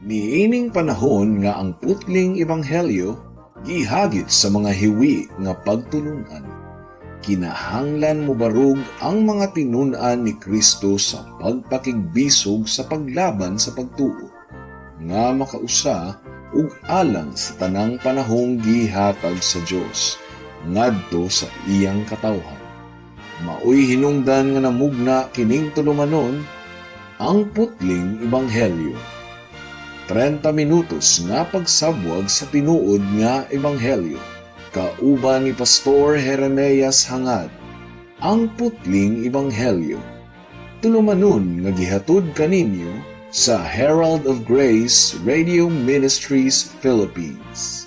Niining panahon nga ang putling ebanghelyo gihagit sa mga hiwi nga pagtulunan, kinahanglan mobarog ang mga tinun-an ni Kristo sa pagpakigbisog sa paglaban sa pagtuo nga makausa ug alang sa tanang panahong gihatag sa Dios ngadto sa iyang katawhan. Maoy hinungdan nga namugna kining tulumanon, Ang Putling Ebanghelyo. 30 minutos nga pagsabwag sa tinuod nga ebanghelyo. Kauban ni Pastor Jeremias Hangad. Ang Putling Ebanghelyo. Tulumanon nga gihatod kaninyo sa Herald of Grace Radio Ministries Philippines.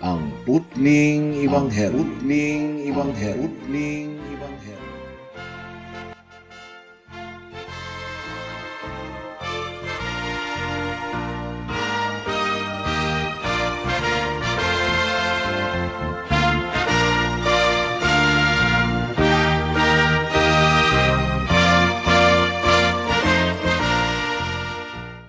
Ang Putling Ebanghelyo. Putling Ebanghelyo. Putling Ebanghelyo.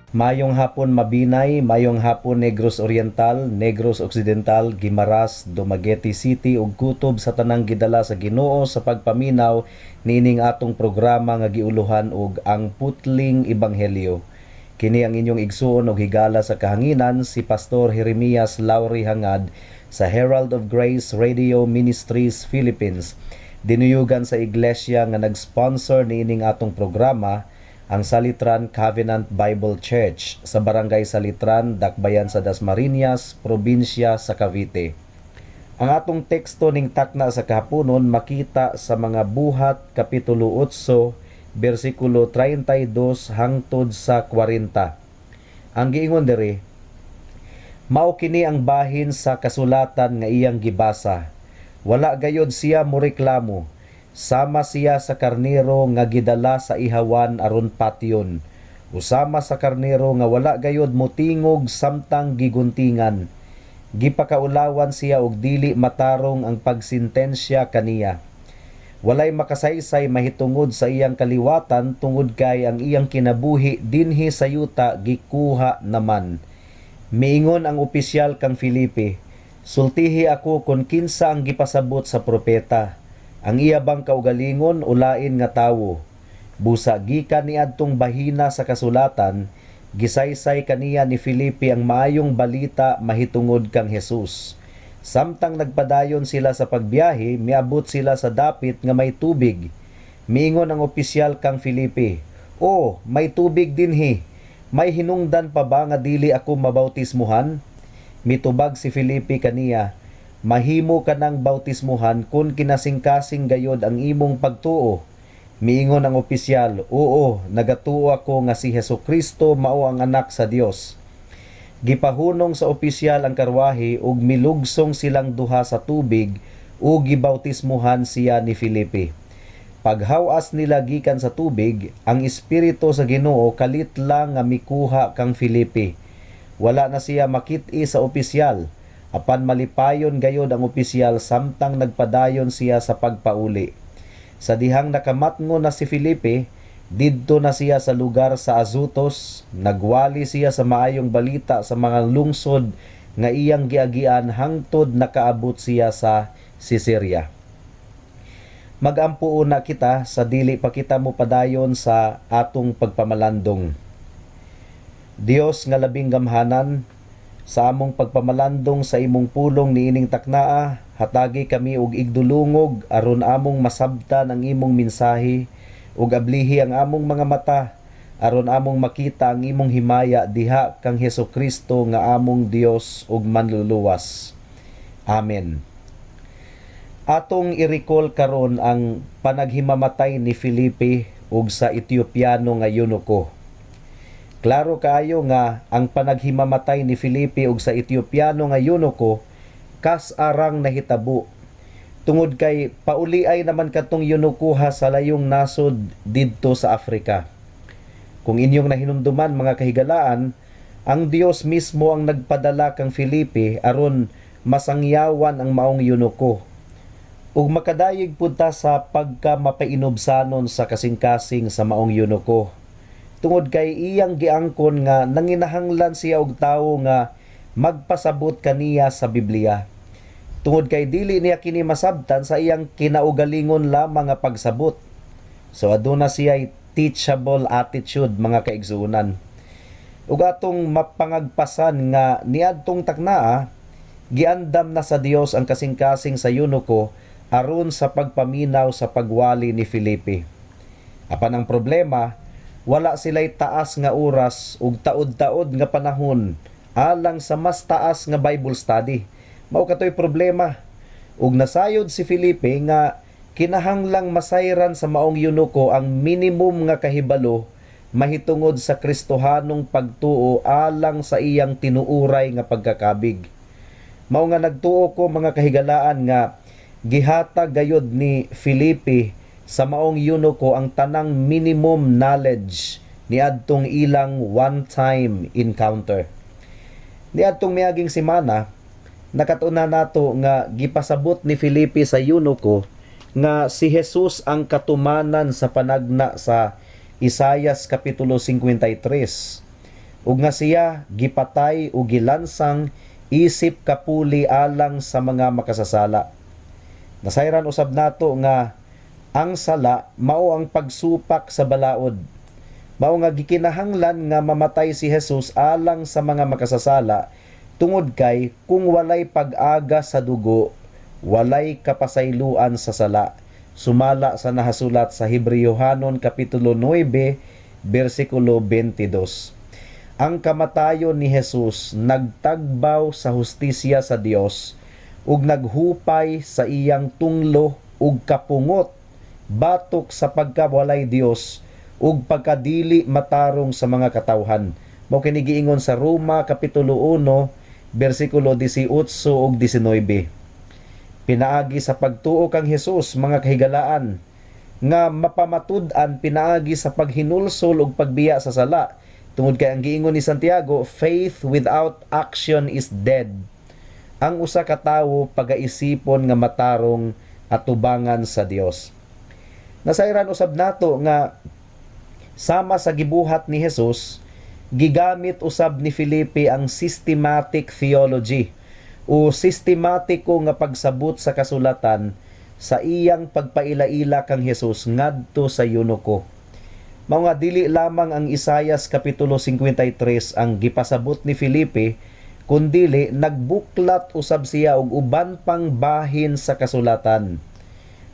Mayong hapon, Mabinay, mayong hapon Negros Oriental, Negros Occidental, Guimaras, Dumaguete City ug kutob sa tanang gidala sa Ginoo sa pagpaminaw niining atong programa nga giuluhan og Ang Putling Ebanghelyo. Kini ang inyong igsuon og higala sa kahanginan, si Pastor Jeremias Lauri Hangad sa Herald of Grace Radio Ministries Philippines. Dinuyugan sa iglesia nga nag-sponsor niining atong programa, ang Salitran Covenant Bible Church sa Barangay Salitran, Dakbayan sa Dasmariñas, probinsya sa Cavite. Ang atong teksto ning takna sa kahaponon makita sa mga Buhat kapitulo 8 bersikulo 32 hangtod sa 40. Ang giingon diri, "Mao kini ang bahin sa kasulatan nga iyang gibasa. Wala gayod siya moreklamo. Sama siya sa karnero nga gidala sa ihawan aron patyon. Usama sa karnero nga wala gayod motingog samtang giguntingan. Gipakaulawan siya og dili matarong ang pagsintensya kaniya. Walay makasaysay mahitungod sa iyang kaliwatan tungod kay ang iyang kinabuhi dinhi sa yuta gikuha naman." Miingon ang opisyal kang Felipe, "Sultihi ako kung kinsa ang gipasabot sa propeta. Ang iya bang kaugalingon o lain nga tawo?" Busa gikan niadtong bahina sa kasulatan, gisaysay kaniya ni Felipe ang maayong balita mahitungod kang Jesus. Samtang nagpadayon sila sa pagbiyahe, miabot sila sa dapit nga may tubig. Miingon ang opisyal kang Felipe, "Oh, may tubig dinhi. May hinungdan pa ba nga dili ako mabautismuhan?" Mitubag si Felipe kaniya, "Mahimo ka nang bautismuhan kung kinasingkasing gayod ang imong pagtuo." Miingon ang opisyal, "Oo, nagatuo ako nga si Hesus Kristo mao ang anak sa Dios." Gipahunong sa opisyal ang karwahe ug milugsong silang duha sa tubig ug gibautismuhan siya ni Felipe. Paghawas nila gikan sa tubig, ang espiritu sa Ginoo kalit lang nga mikuha kang Felipe. Wala na siya makit-i sa opisyal. Apan malipayon gayod ang opisyal samtang nagpadayon siya sa pagpauli. Sa dihang nakamatngo na si Felipe, didto na siya sa lugar sa Azutos, nagwali siya sa maayong balita sa mga lungsod nga iyang giagian hangtod nakaabot siya sa Caesarea. Magampo una kita sa dili pa kita mopadayon sa atong pagpamalandong. Dios nga labing gamhanan, sa among pagpamalandong sa imong pulong niining taknaa, hatagi kami og igdulungog aron among masabtan ang imong mensahe ug ablihi ang among mga mata aron among makita ang imong himaya diha kang Hesus Kristo nga among Dios ug manluluwas. Amen. Atong i-recall karon ang panaghimamatay ni Felipe ug sa Etiopiano nga eunuko. Klaro kaayo nga ang panaghimamatay ni Felipe ug sa Etiopiano nga eunuko kas-arang nahitabo tungod kay pauliay naman kadtong eunukoha sa layong nasod didto sa Africa. Kung inyong nahinumduman, mga kahigalaan, ang Dios mismo ang nagpadala kang Felipe aron masangyawan ang maong eunuko. Ug makadayeg pud ta sa pagka mapainubsanon sa kasing-kasing sa maong eunuko. Tungod kay iyang giangkon nga nanginahanglan siya og tawo nga magpasabot kaniya sa Biblia. Tungod kay dili niya kini masabtan sa iyang kinaugalingon lamang nga pagsabot. So aduna siya teachable attitude, mga kaigsuonan. Ug atong mapangagpasan nga niadtong taknaa, giandam na sa Dios ang kasing-kasing sa eunuko aron sa pagpaminaw sa pagwali ni Felipe. Apan ang problema, wala sila'y taas nga oras ug taod-taod nga panahon alang sa mas taas nga Bible study. Mao katoy problema. Ug nasayod si Felipe nga kinahanglang masayran sa maong eunuko ang minimum nga kahibalo mahitungod sa Kristohanong pagtuo alang sa iyang tinuuray nga pagkakabig. Mao nga nagtuo ko, mga kahigalaan, nga gihatag gayod ni Felipe sa maong eunuko ang tanang minimum knowledge niadtong ilang one-time encounter. Niadtong miaging semana, nakatuna nato nga gipasabot ni Felipe sa eunuko nga si Jesus ang katumanan sa panagna sa Isayas kapitulo 53 ug nga siya gipatay ug gilansang isip kapuli alang sa mga makasasala. Nasayran usab nato nga ang sala mao ang pagsupak sa balaod. Mao nga gikinahanglan nga mamatay si Jesus alang sa mga makasasala tungod kay kung walay pag-aga sa dugo, walay kapasayloan sa sala. Sumala sa nahasulat sa Hebreohanon kapitulo 9 bersikulo 22. Ang kamatayon ni Jesus nagtagbaw sa hustisya sa Dios ug naghupay sa iyang tunglo ug kapungot batok sa pagkawalay Dios ug pagkadili matarong sa mga katawhan. Mao kini giingon sa Roma kapitulo 1 bersikulo 18 ug 19. Pinaagi sa pagtuo kang Hesus, mga kahigalaan, nga mapamatud-an pinaagi sa paghinulsol ug pagbiya sa sala. Tungod kay ang giingon ni Santiago, "Faith without action is dead." Ang usa ka tawo pagaisipon nga matarong atubangan sa Dios. Nasayran usab nato nga sama sa gibuhat ni Jesus, gigamit usab ni Felipe ang systematic theology o sistematiko nga pagsabot sa kasulatan sa iyang pagpaila-ila kang Jesus ngadto sa eunuko. Mao nga dili lamang ang Isayas kapitulo 53 ang gipasabot ni Felipe, kundili nagbuklat usab siya og uban pang bahin sa kasulatan.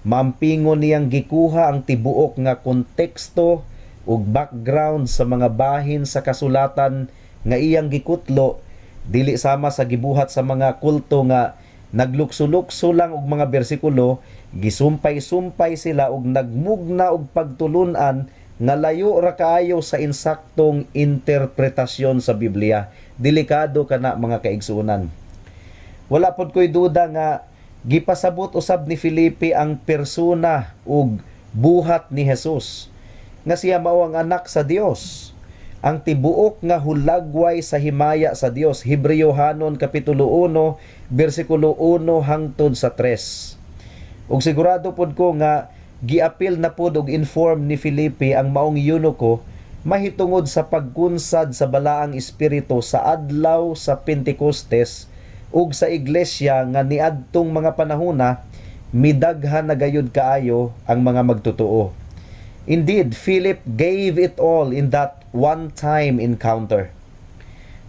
Maampingon niyang gikuha ang tibuok nga konteksto ug background sa mga bahin sa kasulatan nga iyang gikutlo, dili sama sa gibuhat sa mga kulto nga naglukso-lukso lang og mga bersikulo, gisumpay-sumpay sila og nagmugna og pagtulun-an nga layo ra kaayo sa insaktong interpretasyon sa Biblia. Delikado kana, mga kaigsuonan. Wala pod ko'y duda nga gipasabot usab ni Felipe ang persona ug buhat ni Jesus, nga siya mao ang anak sa Dios, ang tibuok nga hulagway sa himaya sa Dios, Hebreohanon kapitulo 1 bersikulo 1 hangtod sa 3. Ug sigurado pod ko nga giapil na pod og inform ni Felipe ang maong eunuko mahitungod sa pagkunsad sa Balaang Espiritu sa adlaw sa Pentecostes ug sa iglesia nga niadtong mga panahona midaghan na gayud kaayo ang mga magtotoo. Indeed, Philip gave it all in that one-time encounter.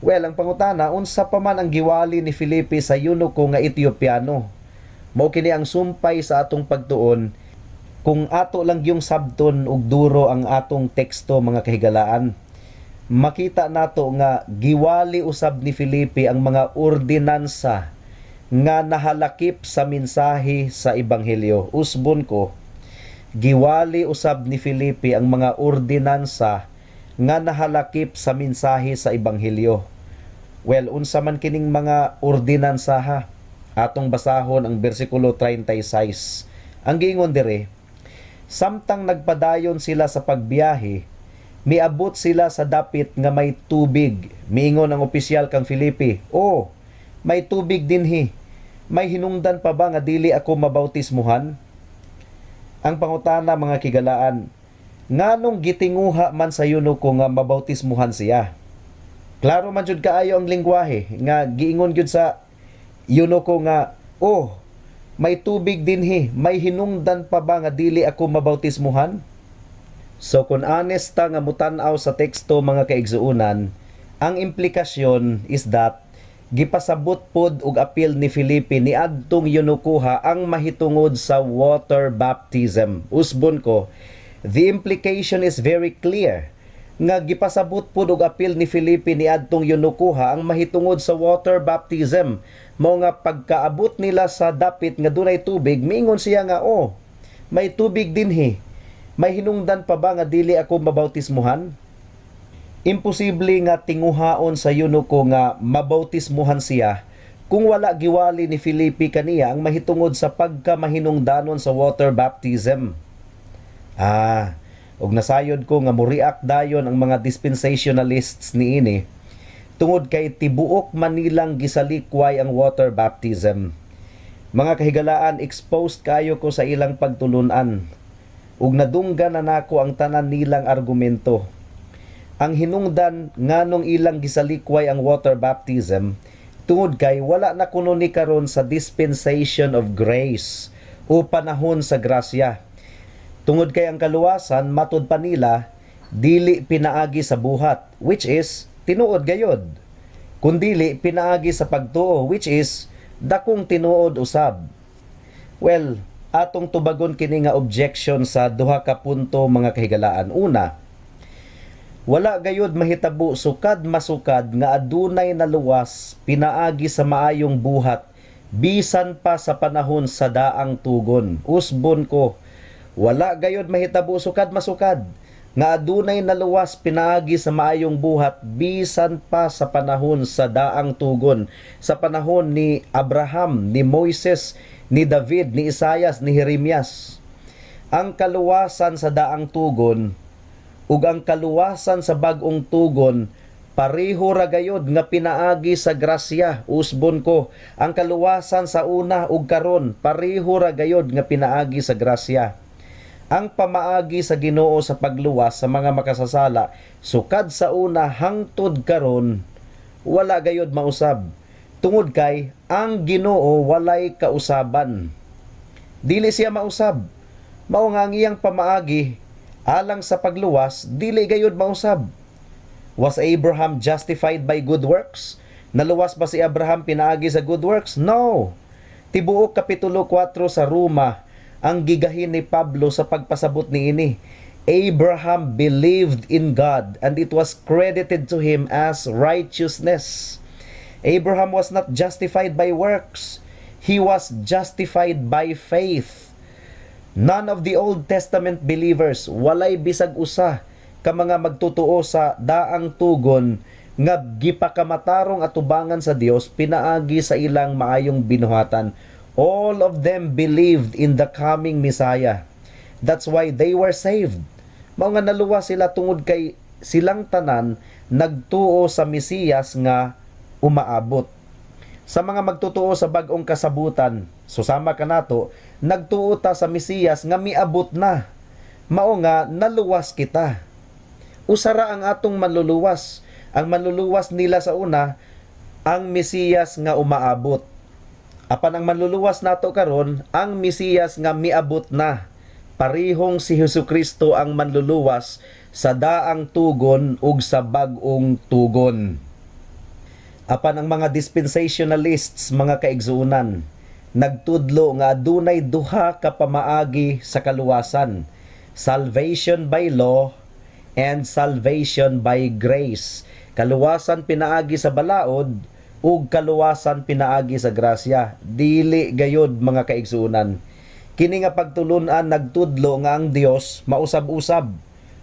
Well, ang pangutana, unsa pa man ang giwali ni Felipe sa eunuko nga Etiopiano? Mao kini ang sumpay sa atong pagtuon kung ato lang yung sabton ug duro ang atong teksto, mga kahigalaan. Makita nato nga giwali usab ni Felipe ang mga ordinansa nga nahalakip sa mensahe sa ebanghelyo. Usbon ko, giwali usab ni Felipe ang mga ordinansa nga nahalakip sa mensahe sa ebanghelyo. Well, unsa man kining mga ordinansa ha? Atong basahon ang bersikulo 36. Ang giingon dire, "Samtang nagpadayon sila sa pagbiyahe, miabot sila sa dapit nga may tubig. Miingon ang opisyal kang Felipe, 'Oh, may tubig dinhi. May hinungdan pa ba nga dili ako mabautismuhan?'" Ang pangutana, mga kahigalaan, Nganong gitinguha man sa eunuko nga mabautismuhan siya? Klaro man jud kaayo ang lingwahe nga giingon gyud sa eunuko nga, "Oh, may tubig dinhi, may hinungdan pa ba nga dili ako mabautismuhan?" So kung honest ta nga mutan-aw sa teksto, mga kaigsuonan, ang implikasyon is that gipasabot pod og apil ni Felipe ni adtong eunukoha ang mahitungod sa water baptism. Usbon ko, the implication is very clear nga gipasabot pod og apil ni Felipe ni adtong eunukoha ang mahitungod sa water baptism. Mao nga pagkaabot nila sa dapit nga dunay tubig, miingon siya nga, "Oh, may tubig dinhi. May hinungdan pa ba nga dili ako mabautismuhan?" Imposible nga tinguhaon sa eunuko nga mabautismuhan siya kung wala giwali ni Felipe kaniya ang mahitungod sa pagkamahinungdanon sa water baptism. Ah, ug nasayod ko nga mo-react dayon ang mga dispensationalists niini tungod kay tibuok man nilang gisalikway ang water baptism. Mga kahigalaan, exposed kayo ko sa ilang pagtulunan ug nadunggan na nako ang tanan nilang argumento. Ang hinungdan nganong ilang gisalikway ang water baptism, tungod kay wala na kuno ni karon sa dispensation of grace o panahon sa grasya. Tungod kay ang kaluwasan, matud pa nila, dili pinaagi sa buhat, which is tinuod gayod. Kundili pinaagi sa pagtuo, which is dakong tinuod usab. Well, atong tubagon kini nga objection sa duha ka punto, mga kahigalaan. Una, wala gayud mahitabo sukad masukad nga adunay naluwas pinaagi sa maayong buhat bisan pa sa panahon sa daang tugon. Usbon ko, wala gayud mahitabo sukad masukad nga adunay naluwas pinaagi sa maayong buhat bisan pa sa panahon sa daang tugon, sa panahon ni Abraham, ni Moises, ni David, ni Isayas, ni Jeremias. Ang kaluwasan sa daang tugon ug ang kaluwasan sa bag-ong tugon pareho ra gayod nga pinaagi sa grasya. Usbon ko, ang kaluwasan sa una ug karon pareho ra gayod nga pinaagi sa grasya. Ang pamaagi sa Ginoo sa pagluwas sa mga makasasala sukad sa una hangtod karon wala gayod mausab tungod kay ang Ginoo walay kausaban. Dili siya mausab. Mao nga ang iyang pamaagi alang sa pagluwas dili gayud mausab. Was Abraham justified by good works? Naluwas ba si Abraham pinaagi sa good works? No. Tibuok Kapitulo 4 sa Roma ang gigahin ni Pablo sa pagpasabot niini. Abraham believed in God and it was credited to him as righteousness. Abraham was not justified by works. He was justified by faith. None of the Old Testament believers, walay bisag usa ka mga magtutuo sa daang tugon nga gipakamatarong atubangan sa Dios pinaagi sa ilang maayong binuhatan. All of them believed in the coming Messiah. That's why they were saved. Mao nga naluwas sila tungod kay silang tanan nagtuo sa Mesiyas nga umaabot. Sa mga magtutuo sa bag-ong kasabutan, susama kanato, nagtuo ta sa Mesiyas nga miabot na. Mao nga naluwas kita. Usara ang atong manluluwas. Ang manluluwas nila sa una, ang Mesiyas nga umaabot. Apan ang manluluwas nato karon, ang Mesiyas nga miabot na. Parihong si Hesukristo ang manluluwas sa daang tugon ug sa bag-ong tugon. Apan ang mga dispensationalists, mga kaigsuonan, nagtudlo nga adunay duha ka pamaagi sa kaluwasan: salvation by law and salvation by grace. Kaluwasan pinaagi sa balaod ug kaluwasan pinaagi sa grasya. Dili gayod, mga kaigsuonan. Kini nga pagtulunan nagtudlo nga ang Dios mausab-usab,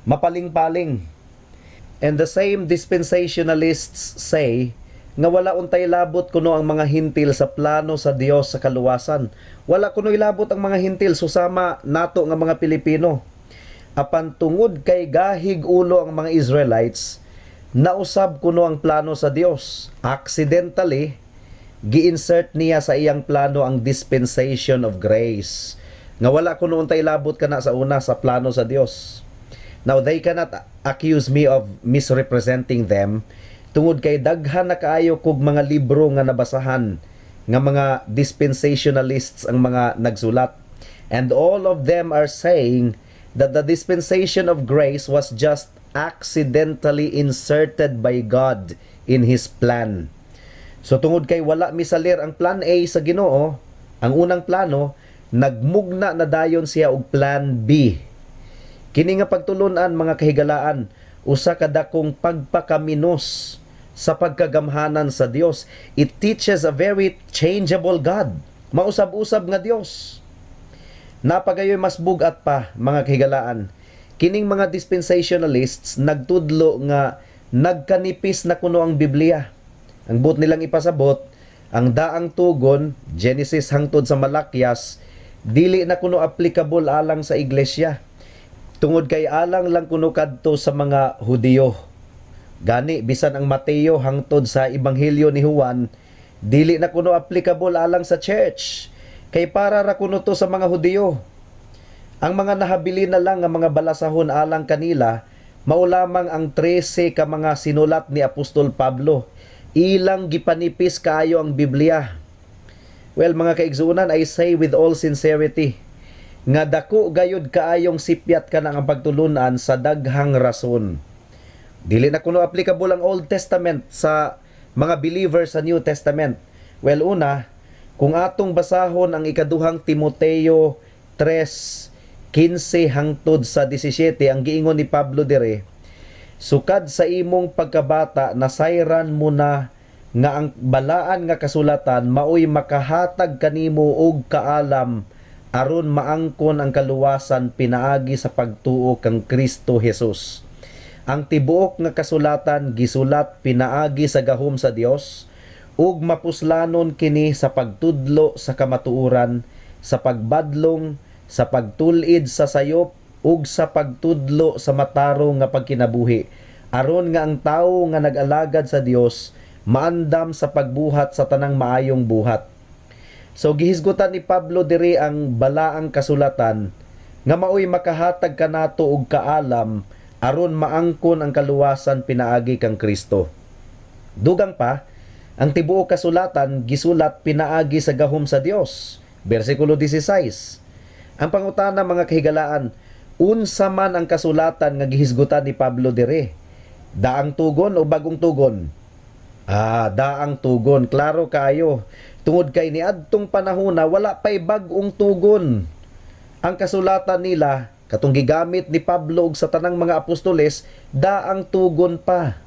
mapaling-paling. And the same dispensationalists say nga wala untay labot kuno ang mga Hentil sa plano sa Dios sa kaluwasan. Wala kuno ilabot ang mga Hentil, susama nato nga mga Pilipino. Apan tungod kay gahig ulo ang mga Israelites, nausab kuno ang plano sa Dios. Accidentally, gi-insert niya sa iyang plano ang dispensation of grace. Nga wala kuno untay labot kana sa una sa plano sa Dios. Now, they cannot accuse me of misrepresenting them tungod kay daghan na kaayo kog mga libro nga nabasahan nga mga dispensationalists ang mga nagsulat. And all of them are saying that the dispensation of grace was just accidentally inserted by God in His plan. So tungod kay wala misalir ang plan A sa Ginoo, ang unang plano, nagmugna na dayon siya og plan B. Kini nga pagtulunan, mga kahigalaan, usa ka dakong pagpakaminos sa pagkagamhanan sa Dios. It teaches a very changeable God. Mausab-usab nga Dios. Naa pa gayoy mas bugat pa, mga kahigalaan. Kining mga dispensationalists nagtudlo nga nagkanipis na kuno ang Biblia. Ang buot nilang ipasabot, ang daang tugon, Genesis hangtod sa Malakias, dili na kuno applicable alang sa iglesia. Tungod kay alang lang kuno kadto sa mga Hudiyo. Gani bisan ang Mateo hangtod sa Ebanghelyo ni Juan, dili na kuno applicable alang sa church. Kay para ra kuno to sa mga Hudiyo. Ang mga nahabilin na lang nga mga balasahon alang kanila, mao lamang ang 13 ka mga sinulat ni Apostol Pablo. Ilang gipanipis kaayo ang Biblia. Well, mga kaigsuonan, I say with all sincerity nga dako gayud kaayong sipyat kana ang pagtulunan sa daghang rason. Dili na kuno applicable ang Old Testament sa mga believers sa New Testament. Well, una, kung atong basahon ang ikaduhang Timoteo 3:15 hangtod sa 17, ang giingon ni Pablo dire, "Sukad sa imong pagkabata nasayran mo na nga ang balaan nga kasulatan maoy makahatag kanimo og kaalam aron maangkon ang kaluwasan pinaagi sa pagtuo kang Kristo Jesus. Ang tibuok nga kasulatan gisulat pinaagi sa gahom sa Dios ug mapuslanon kini sa pagtudlo sa kamatuoran, sa pagbadlong, sa pagtul-id sa sayop ug sa pagtudlo sa matarong nga pagkinabuhi, aron nga ang tawo nga nag-alagad sa Dios maandam sa pagbuhat sa tanang maayong buhat." So gihisgutan ni Pablo diri ang balaang kasulatan nga maoy makahatag kanato og kaalam aron maangkon ang kaluwasan pinaagi kang Kristo. Dugang pa, ang tibuok kasulatan gisulat pinaagi sa gahom sa Dios. Bersikulo 16. Ang pangutana, mga kahigalaan, unsa man ang kasulatan nga gihisgutan ni Pablo dire? Daang tugon o bagong tugon? Ah, daang tugon. Klaro kaayo. Tungod kay niadtong panahon na wala pa'y bag-ong tugon. Ang kasulatan nila, katong gigamit ni Pablo ug sa tanang mga apostoles, daang tugon pa.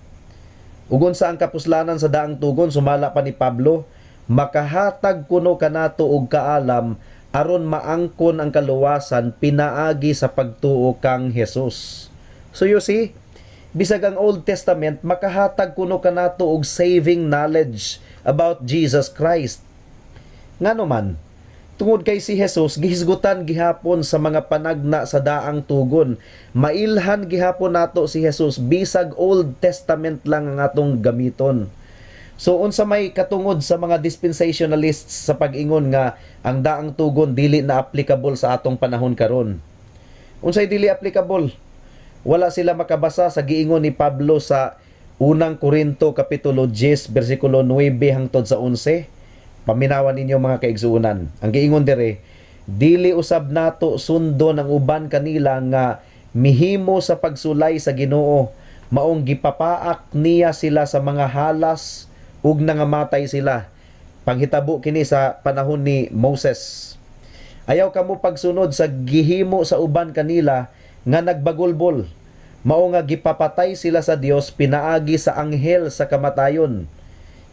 Ug unsa ang kapuslanan sa daang tugon, sumala pa ni Pablo, makahatag kuno kanato og kaalam aron maangkon ang kaluwasan pinaagi sa pagtuo kang Jesus. So you see, bisag ang Old Testament makahatag kuno kanato og saving knowledge about Jesus Christ. Ngano man, tungod kay si Jesus gihisgutan gihapon sa mga panagna sa daang tugon. Mailhan gihapon nato si Jesus bisag Old Testament lang ang atong gamiton. So unsa may katungod sa mga dispensationalists sa pag-ingon nga ang daang tugon dili na applicable sa atong panahon karon? Unsay dili applicable? Wala sila makabasa sa giingon ni Pablo sa Unang Korinto kapitulo 10 bersikulo 9 hangtod sa 11. Paminawan ninyo, mga kaigsuonan. Ang giingon dire, "Dili usab nato sundon ang uban kanila nga mihimo sa pagsulay sa Ginoo, maong gipapaak niya sila sa mga halas ug nangamatay sila." Panghitabo kini sa panahon ni Moses. "Ayaw kamo pagsunod sa gihimo sa uban kanila nga nagbagulbol. Mao nga gipapatay sila sa Dios pinaagi sa anghel sa kamatayon.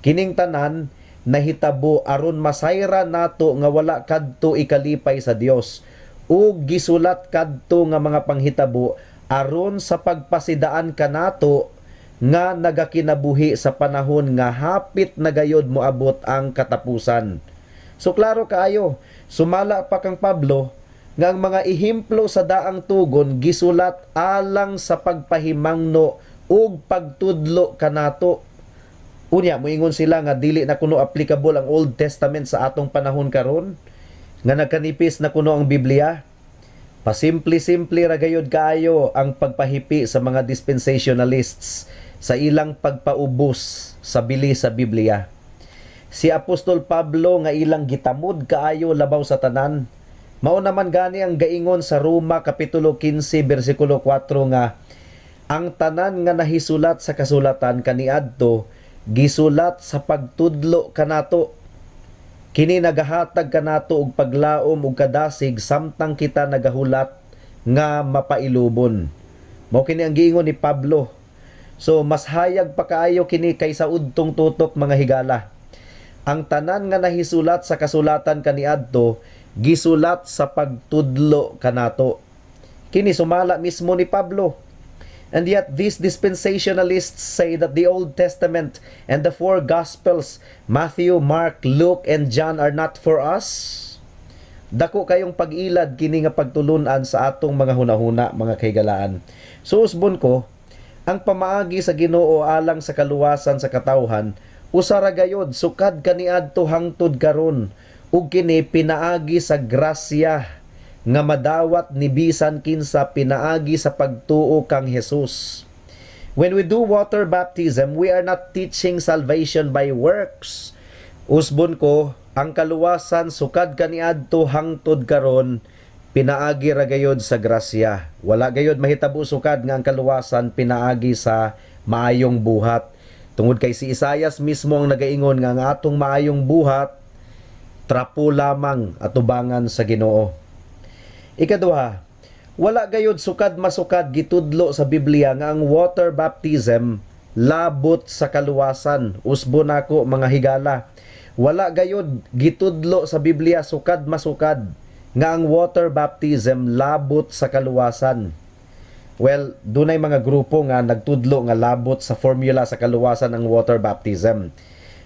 Kining tanan nahitabo aron masayra nato nga wala kadto ikalipay sa Dios, ug gisulat kadto nga mga panghitabo aron sa pagpasidaan kanato nga nagakinabuhi sa panahon nga hapit na gayod moabot ang katapusan." So klaro kaayo, sumala pa kang Pablo nga ang mga ehemplo sa daang tugon gisulat alang sa pagpahimangno ug pagtudlo kanato. Unya moingon sila nga dili na kuno applicable ang Old Testament sa atong panahon karon, nga nagkanipis na kuno ang Biblia. Pasimple-simple ra gayud kaayo ang pagpahipi sa mga dispensationalists sa ilang pagpaubos sa bili sa Biblia. Si Apostol Pablo nga ilang gitamod kaayo labaw sa tanan, mao naman gani ang gaingon sa Roma kapitulo 15 bersikulo 4 nga ang tanan nga nahisulat sa kasulatan kaniadto gisulat sa pagtudlo kanato. Kini nagahatag kanato og paglaom ug kadasig samtang kita nagahulat nga mapailubon. Mao kini ang giingon ni Pablo. So mas hayag pa kaayo kini kaysa udtong tutok, mga higala. Ang tanan nga nahisulat sa kasulatan kaniadto gisulat sa pagtudlo kanato. Kini sumala mismo ni Pablo. And yet these dispensationalists say that the Old Testament and the four Gospels, Matthew, Mark, Luke, and John, are not for us. Dako kayong pag-ilad kini nga pagtulunan sa atong mga hunahuna, mga kahigalaan. So usbon ko, ang pamaagi sa Ginoo alang sa kaluwasan sa katawhan, usa ra gayod sukad kaniadto hangtod karon, ug kini pinaagi sa grasya nga madawat ni bisan kinsa pinaagi sa pagtuo kang Jesus. When we do water baptism, we are not teaching salvation by works. Usbon ko, ang kaluwasan sukad kaniadto hangtod karon pinaagi ra gayod sa grasya. Wala gayod mahitabo sukad nga ang kaluwasan pinaagi sa maayong buhat. Tungod kay si Isayas mismo ang nagaingon nga ang atong maayong buhat trapo lamang atubangan sa Ginoo. Ikaduha, wala gayod sukad masukad gitudlo sa Biblia nga ang water baptism labot sa kaluwasan. Usbo nako, mga higala. Wala gayod gitudlo sa Biblia sukad masukad nga ang water baptism labot sa kaluwasan. Well, dunay mga grupo nga nagtudlo nga labot sa formula sa kaluwasan ang water baptism.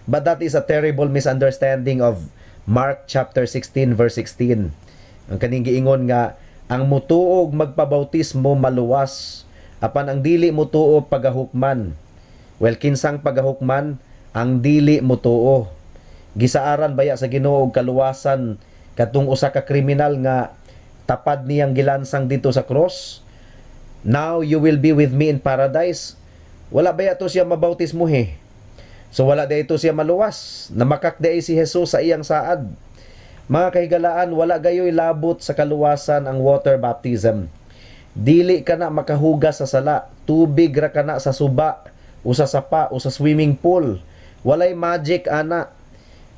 But that is a terrible misunderstanding of Mark chapter 16 verse 16. Ang kaning giingon nga ang mutuo ug magpabautismo maluwas, apan ang dili mutuo pagahukman. Well, kinsang pagahukman? Ang dili mutuo. Gisaaran baya sa Ginoo og kaluwasan katong usa ka kriminal nga tapad niyang gilansang dito sa cross? "Now you will be with me in paradise." Wala baya to siya mabautismo he? So wala diay to siya maluwas. Namakak diay si Jesus sa iyang saad. Mga kahigalaan, wala gayoy labot sa kaluwasan ang water baptism. Dili ka na makahugas sa sala. Tubig ra kana sa suba, o sa sapa, o sa swimming pool. Walay magic ana.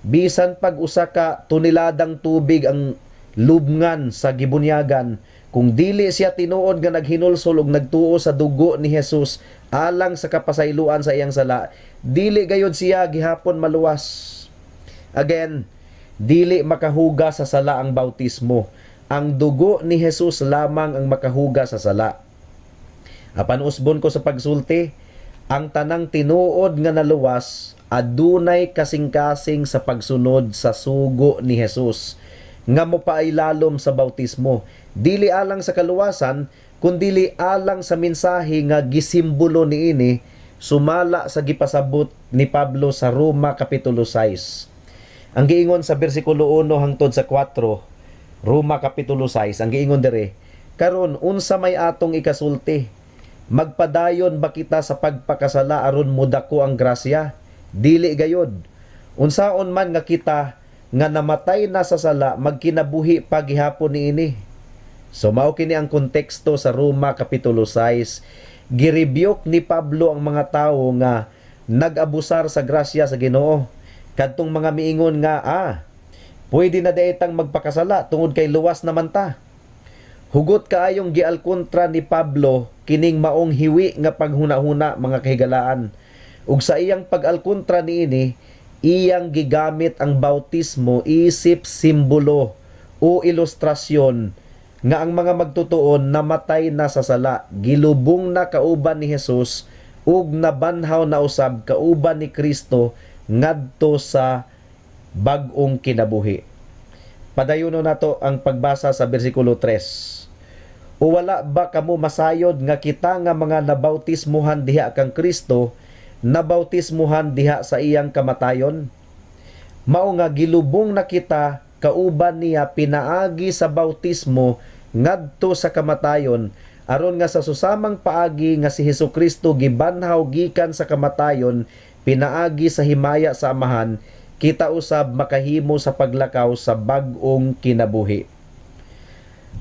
Bisan pag usa ka toneladang tubig ang lubngan sa gibunyagan, kung dili siya tinuod nga naghinulsol ug nagtuo sa dugo ni Jesus alang sa kapasayloan sa iyang sala, dili gayod siya gihapon maluwas. Again, dili makahugas sa sala ang bautismo. Ang dugo ni Jesus lamang ang makahugas sa sala. Apan usbon ko sa pagsulti, ang tanang tinuod nga naluwas adunay kasing-kasing sa pagsunod sa sugo ni Jesus nga mopailalom sa bautismo. Dili alang sa kaluwasan, kundili alang sa mensahe nga gisimbolo niini sumala sa gipasabot ni Pablo sa Roma kapitulo 6. Ang giingon sa bersikulo 1 hangtod sa 4, Roma kapitulo 6, ang giingon dire, "Karon unsa may atong ikasulti? Magpadayon ba kita sa pagpakasala aron mudako ang grasya? Dili gayod. Unsaon man nga kita nga namatay na sa sala magkinabuhi pa gihapon niini?" So mao kini ang konteksto sa Roma kapitulo 6. Girebuke ni Pablo ang mga tawo nga nag-abusar sa grasya sa Ginoo. Kadtong mga miingon nga pwede na diay tang magpakasala tungod kay luwas naman ta. Hugot kaayong gialkontra ni Pablo kining maong hiwi nga paghuna-huna, mga kahigalaan. Ug sa iyang pag-alkontra niini, iyang gigamit ang bautismo isip simbolo o ilustrasyon nga ang mga magtutuon namatay na sa sala, gilubong na kauban ni Jesus ug nabanhaw na usab kauban ni Kristo ngadto sa bag-ong kinabuhi. Padayono nato ang pagbasa sa bersikulo 3. "O wala ba kamo masayod nga kita nga mga nabautismuhan diha kang Kristo, nabautismuhan diha sa iyang kamatayon? Mao nga gilubong na kita kauban niya pinaagi sa bautismo ngadto sa kamatayon, aron nga sa susamang paagi nga si Hesukristo gibanhaw gikan sa kamatayon pinaagi sa himaya sa Amahan, kita usab makahimo sa paglakaw sa bag-ong kinabuhi.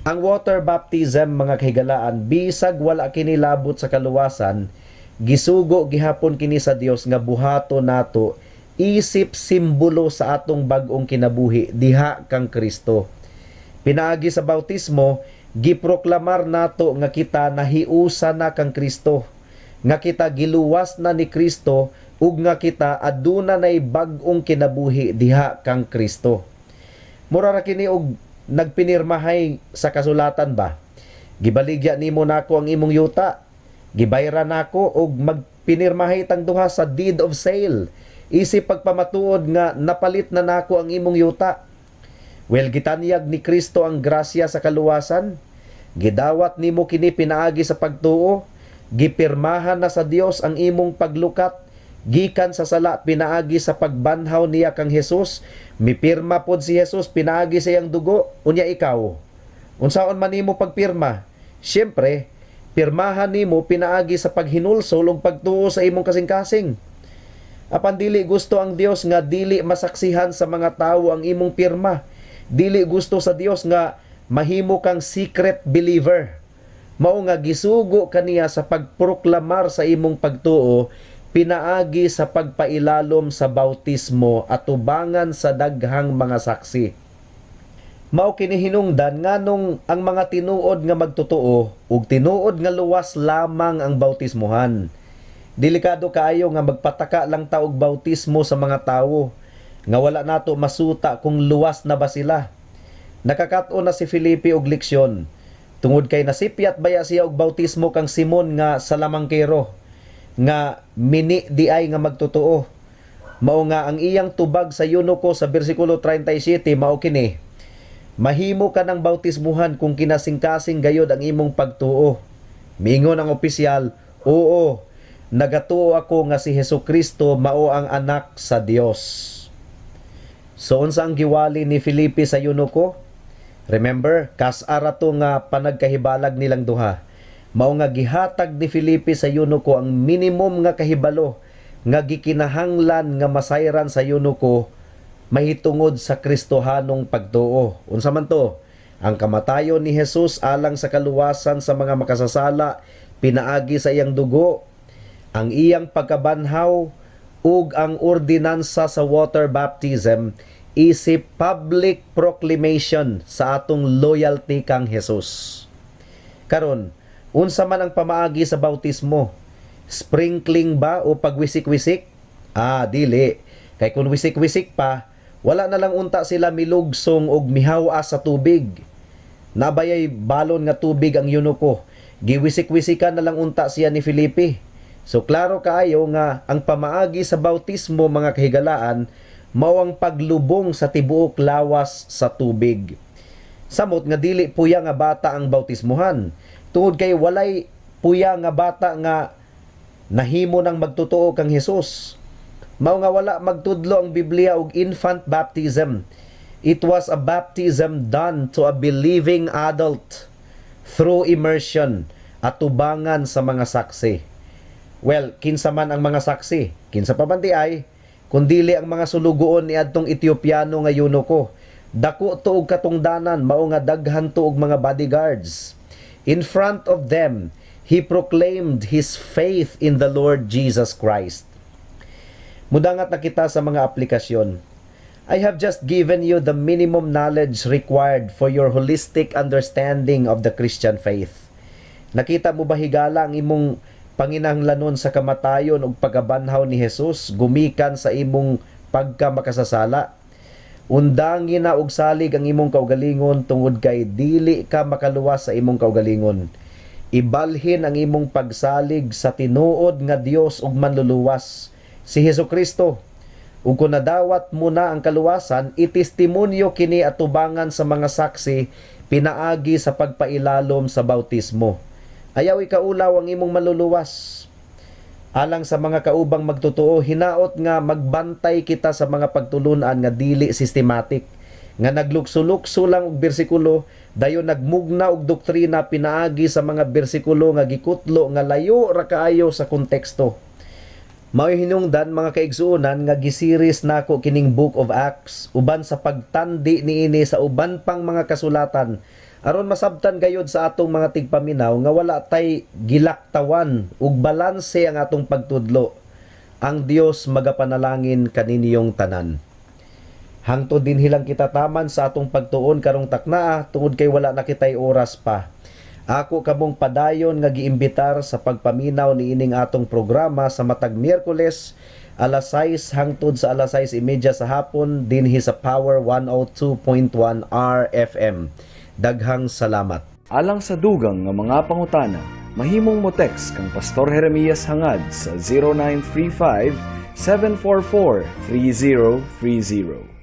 Ang water baptism, mga kahigalaan, bisag wala kini labot sa kaluwasan, gisugo gihapon kini sa Dios nga buhaton nato isip simbolo sa atong bag-ong kinabuhi diha kang Kristo. Pinaagi sa bautismo, giproklamar nato nga kita nahiusa na kang Kristo, nga kita giluwas na ni Kristo ug nga kita aduna nay bag-ong kinabuhi diha kang Kristo. Mura ra kini og nagpinirmahay sa kasulatan ba? Gibaligya nimo nako ang imong yuta. Gibayran nako og magpinirmahay tang duha sa deed of sale. Isip pagpamatuod nga napalit na nako ang imong yuta. Well, gitanyag ni Kristo ang grasya sa kaluwasan. Gidawat nimo kini pinaagi sa pagtuo. Gipirmahan na sa Dios ang imong paglukat gikan sa sala pinaagi sa pagbanhaw niya kang Jesus. Mipirma pod si Jesus pinaagi sa iyang dugo. Unya ikaw, unsaon man nimo pagpirma? Siyempre, pirmahan nimo pinaagi sa paghinulsol ug pagtuo sa imong kasing-kasing. Apan dili gusto ang Dios nga dili masaksihan sa mga tawo ang imong pirma. Dili gusto sa Dios nga mahimo kang secret believer. Mao nga gisugo kaniya sa pagproklamar sa imong pagtuo pinaagi sa pagpailalom sa bautismo atubangan sa daghang mga saksi. Mao kini hinungdan nganong ang mga tinuod nga magtotoo ug tinuod nga luwas lamang ang bautismohan. Delikado kaayo nga magpataka lang ta og bautismo sa mga tawo nga wala nato masuta kung luwas na ba sila. Nakakat-on na si Felipe og leksyon tungod kay nasipyat baya siya og bautismo kang Simon nga salamangkero nga mini diay nga magtotoo. Mao nga ang iyang tubag sa eunuko sa bersikulo 37 mao kini: "Mahimo ka ng bautismuhan kung kinasingkasing gayod ang imong pagtuo." Mingon ang opisyal, "Oo, nagatuo ako nga si Hesus Kristo mao ang anak sa Dios." So unsa ang giwali ni Felipe sa eunuko? Remember, kas-a ra to nga panagkahibalag nilang duha. Mao nga gihatag ni Felipe sa eunuko ang minimum nga kahibalo nga gikinahanglan nga masayran sa eunuko mahitungod sa Kristohanong pagtuo. Unsa man to? Ang kamatayon ni Jesus alang sa kaluwasan sa mga makasasala pinaagi sa iyang dugo, ang iyang pagkabanhaw ug ang ordinansa sa water baptism isip public proclamation sa atong loyalty kang Jesus. Karon, unsa man ang pamaagi sa bautismo? Sprinkling ba o pagwisik-wisik? Ah, dili. Kay kung wisik-wisik pa, wala na lang unta sila milugsong og mihaw-as sa tubig. Nabayay balon nga tubig ang eunuko. Giwisik-wisikan na lang unta siya ni Felipe. So klaro kaayo nga ang pamaagi sa bautismo, mga kahigalaan, mao ang paglubong sa tibuok lawas sa tubig. Samot nga dili puya nga bata ang bautismuhan. Tungod kay walay puya nga bata nga nahimo ng magtotoo kang Jesus. Mao nga wala magtudlo ang Biblia og infant baptism. It was a baptism done to a believing adult through immersion atubangan sa mga saksi. Well, kinsa man ang mga saksi? Kinsa pa man diay kundili ang mga sulugoon ni adtong Etiopiano nga eunuko. Dako to og katungdanan, mao nga daghan to og mga bodyguards. In front of them, he proclaimed his faith in the Lord Jesus Christ. Mudangat na kita sa mga aplikasyon. I have just given you the minimum knowledge required for your holistic understanding of the Christian faith. Nakita mo ba, higala, ang imong panginahanglanon sa kamatayon ug pagkabanhaw ni Jesus gumikan sa imong pagka makasasala? Undangi na og salig ang imong kaugalingon tungod kay dili ka makaluwas sa imong kaugalingon. Ibalhin ang imong pagsalig sa tinuod nga Dios ug manluluwas, si Hesus Kristo. Ug kung nadawat mo na ang kaluwasan, itestimonyo kini atubangan sa mga saksi pinaagi sa pagpailalom sa bautismo. Ayaw ikaulaw ang imong maluluwas. Alang sa mga kaubang magtotoo, hinaot nga magbantay kita sa mga pagtulunan nga dili systematic. Nga naglukso-lukso lang og bersikulo, dayon nagmugna og doktrina pinaagi sa mga bersikulo nga gikutlo nga layo ra kaayo sa konteksto. Mao'y hinungdan, mga kaigsuonan, nga gisiris nako kining Book of Acts uban sa pagtandi niini sa uban pang mga kasulatan aron masabtan gayod sa atong mga tigpaminaw nga wala tay gilaktawan ug balanse ang atong pagtudlo. Ang Dios magapanalangin kaninyong tanan. Hangtod dinhi lang kita taman sa atong pagtuon karong taknaa tungod kay wala na kitay oras pa. Ako kamong padayon nga giimbitar sa pagpaminaw niining atong programa sa matag Miyerkules, alas 6 hangtod sa alas 6:30 sa hapon dinhi sa Power 102.1 RFM. Daghang salamat. Alang sa dugang nga mga pangutana, mahimong mo text kang Pastor Jeremias Hangad sa 0935 744 3030.